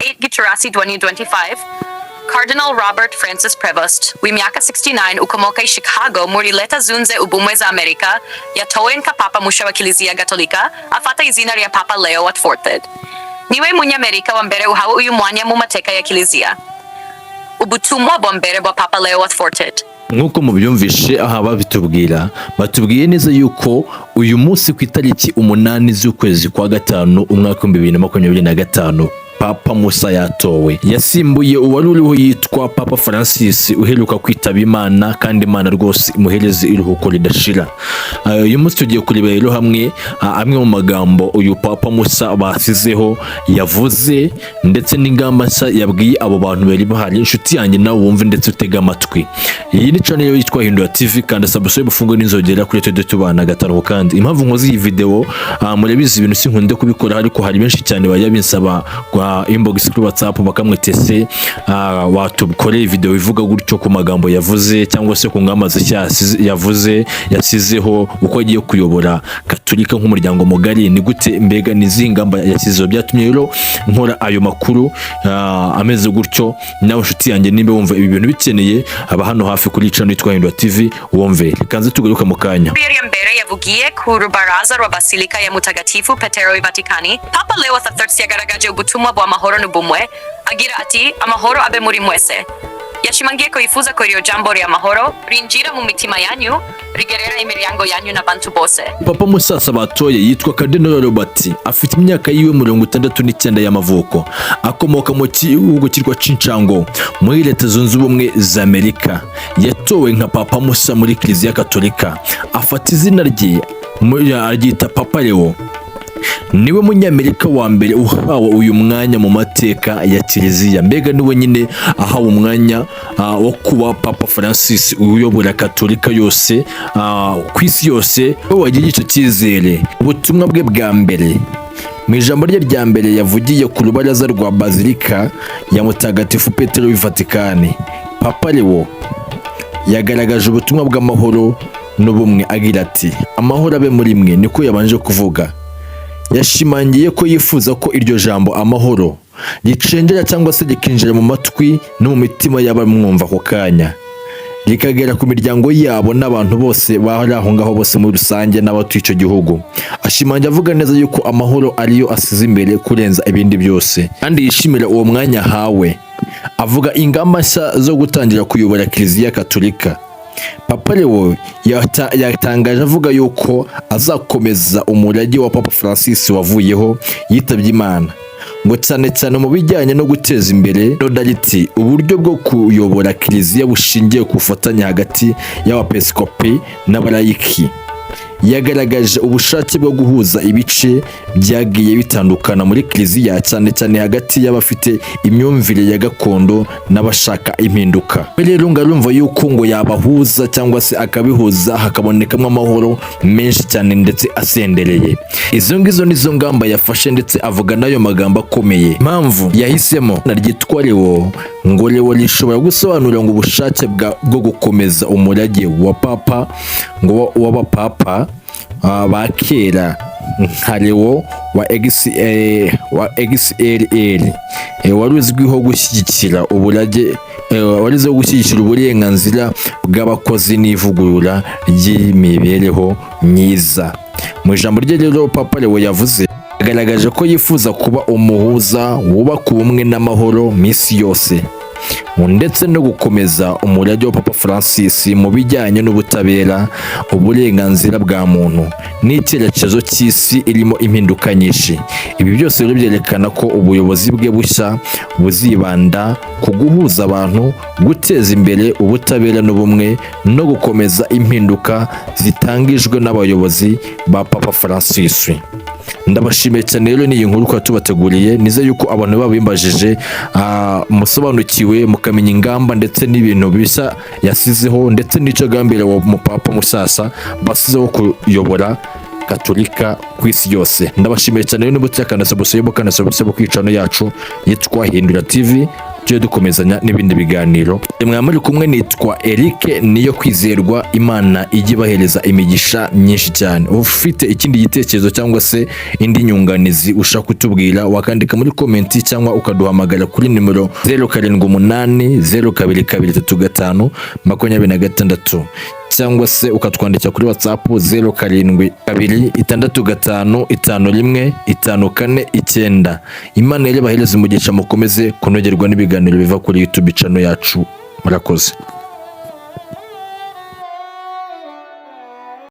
8 Gicurasi 2025, Cardinal Robert Francis Prevost w'imyaka 69 ukomoka i Chicago muri Leta Zunze Ubumwe za Amerika yatowe nka Papa musha wa Kiliziya Gatolika, afata izina rya Papa Leo wa XIV. Niwe Munyamerika wa mbere uhawe uyu mwanya mu mateka ya Kiliziya. Ubutumwa bwa mbere bwa Papa Leo wa XIV. Nk'uko mubyumvishe aha, babitubwira, batubwiye neza yuko uyu munsi ku itariki 8 z'ukwezi kwa gatanu, umwaka wa 2025, Papa Musa yatowe, yasimbuye uwari uriho yitwa Papa Francis uheruka kwitaba Imana, kandi Imana rwose imuhereze iruhuko ridashira. Uyu munsi tugiye kureba rero hamwe amwe mu magambo uyu Papa Musa basizeho yavuze, ndetse n'ingamba nshya yabwiye abo bantu bari bahari. Inshuti yanjye, nawe wumve ndetse utege amatwi. Iyi ni channel yitwa Hindura TV. Kanda subscribe, ufunge n'inzogera kuri tujye tubana gatanu. Kandi impamvu nkoze iyi video, murabizi ibintu sinkunde kubikora, ariko hari benshi cyane bajya binsaba kwa inbox kuri WhatsApp, bakamwetese watukoreye video ivuga gutyo ku magambo yavuze cyangwa se ku ngamba zishya yavuze yasizeho, uko agiye kuyobora Katolika nk'umuryango mugari, ni gute, mbega ni izihe ngamba yasizeho. Byatumye rero nkora ayo makuru ameze gutyo. Nawe nshuti yanjye, nimba wumva ibi bintu bikeneye, aba hano hafi kuri channel yitwa Hindura TV, wumve. Reka nze tugaruke mu kanya. Ya mbere yavugiye ku rubaraza rwa Basilika ya Mutagatifu Petero i Vatikani, Papa Leo XIII yagaragaje ubutumwa bw'amahoro n'ubumwe, agira ati: "Amahoro abe muri mwese." Yashimangiye ko yifuza ko iryo jambo ry'amahoro rinjira mu mitima yanyu, rigerera imiryango yanyu n'abantu bose. Papa Musasa batoye yitwa Cardinal Robert, afite imyaka yiwe 69 y'amavuko, akomoka mu gihugu cyitwa Chicago muri Leta Zunze Ubumwe za Amerika. Yatowe nka Papa Musa muri Kiliziya Katolika, afata izina rye aryita Papa Leo. Niwe Munyamerika wa mbere uhawe uyu mwanya mu mateka ya Kiliziya. Mbega niwe nyine ahawe umwanya wo kuba Papa Francis uyobora Katolika yose ku isi yose, we wagira icyo cyizere. Ubutumwa bwe bwa mbere: mu ijambo rye rya mbere yavugiye ku rubaraza rwa Bazilika ya Mutagatifu Petero w'i Vatikani, Papa Leo yagaragaje ubutumwa bw'amahoro n'ubumwe, agira ati: "Amahoro abe muri mwe." Niko yabanje kuvuga. Yashimangiye ko yifuza ko iryo jambo amahoro ricengera cyangwa se rikinjira mu matwi no mu mitima y'abamwumva ako kanya, rikagera ku miryango yabo n'abantu bose bari aho ngaho bose muri rusange n'abatuye icyo gihugu. Ashimangira avuga neza yuko amahoro ariyo asize imbere kurenza ibindi byose, kandi yishimira uwo mwanya ahawe. Avuga ingamba nshya zo gutangira kuyobora Kiliziya Katolika. Papa Leo yatangaje avuga yuko azakomeza umurage wa Papa Francis wavuyeho yitabye Imana, ngo cyane cyane mu bijyanye no guteza imbere synodality, uburyo bwo kuyobora kiliziya bushingiye ku bufatanye hagati y'abepiskopi n'abalayiki. Yagaragaje ubushake bwo guhuza ibice byagiye bitandukana muri kiliziya, cyane cyane hagati y'abafite imyumvire ya gakondo n'abashaka impinduka. We rero ngo arumva yuko ngo yabahuza cyangwa se akabihuza, hakabonekamo amahoro menshi cyane ndetse asendereye. Izo ngizo nizo ngamba yafashe, ndetse avuga n'ayo magambo akomeye. Impamvu yahisemo ryitwa Leo, ngo Leo rishobora gusobanura ngo ubushake bwo gukomeza umurage wa papa, ngo w'abapapa ba kera nka Leo wa X, wa XLL, wari uzwiho gushyigikira uburage, wari uzwiho gushyigikira uburenganzira bw'abakozi n'ivugurura ry'imibereho myiza. Mu ijambo rye rero, Papa Leo yavuze, yagaragaje ko yifuza kuba umuhuza wubaka ubumwe n'amahoro mu isi yose, ndetse no gukomeza umurage wa Papa Francis mu bijyanye n'ubutabera, uburenganzira bwa muntu n'icyerekezo cy'isi irimo impinduka nyinshi. Ibi byose rero byerekana ko ubuyobozi bwe bushya buzibanda ku guhuza abantu, guteza imbere ubutabera n'ubumwe, no gukomeza impinduka zitangijwe n'abayobozi ba Papa Francis. Ndabashimiye cyane rero n'iyi nkuru twari tubateguriye. Nizeye yuko abantu babimbajije musobanukiwe, mukamenya ingamba ndetse n'ibintu bishya yasizeho, ndetse n'icyo gambira uwo mupapa musasa basizeho kuyobora Katolika ku isi yose. Ndabashimiye cyane rero. Niba utakanda subscribe, kanda subscribe ku channel yacu yitwa Hindura TV. Tujye dukomezanya n'ibindi biganiro. Mwa muri kumwe, nitwa Eric Niyo Kwizerwa. Imana ijye ibahereza imigisha myinshi cyane. Ufite ikindi gitekerezo cyangwa se indi nyunganizi ushaka kutubwira, wakandika muri comment cyangwa ukaduhamagara kuri nimero 0780223526, cyangwa se ukatwandikira kuri WhatsApp 0726551549. Imana rero ibahereze umugisha, mukomeze kunogerwa n'ibiganiro biva kuri YouTube channel yacu. Murakoze.